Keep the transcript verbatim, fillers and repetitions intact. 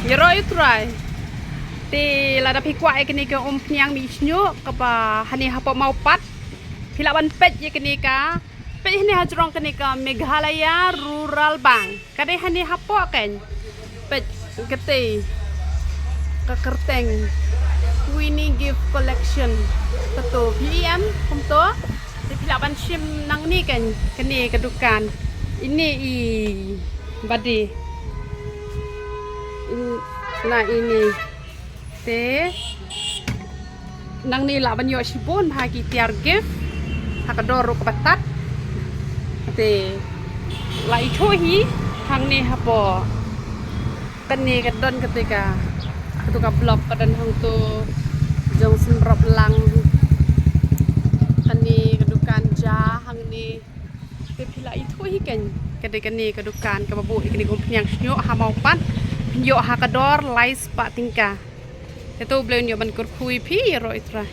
Ïaroh ïa u Trai. Te lada phi kwah ïa kane ka umphniang mih shñiuh kaba hangne hapoh Mawpat, phi lah ban peit ïa kane ka, peit hangne ha jrong kane ka Meghalaya Rural Bank. Ka dei hangne hapoh kein. Peit katei ka kyrteng Queenie Gift Collection. Kato phi ïohi em kumto. Te phi lah ban shim nangne kein, kane ka dukan. Ine i bade. In, na ine. Te nangne lah ban ïoh shibun bha ki tiar gift ha ka dor ruh kaba tad. Te lah ithuh hi hangne hapoh. Kane ka don kata ka, kata ka block ka don hangto, jong Symrop lang. Kane ka dukan ja hangne. Te phi lah ithuh hi kein, ka dei kane ka dukan kaba buh ïa kane ka umphniang shñiuh ha Mawpat. Phin ïoh ha ka dor lai spah tyngka. Te to U Blei un ïoh ban kyrkhu ïa phi, ïaroh ïa u Trai.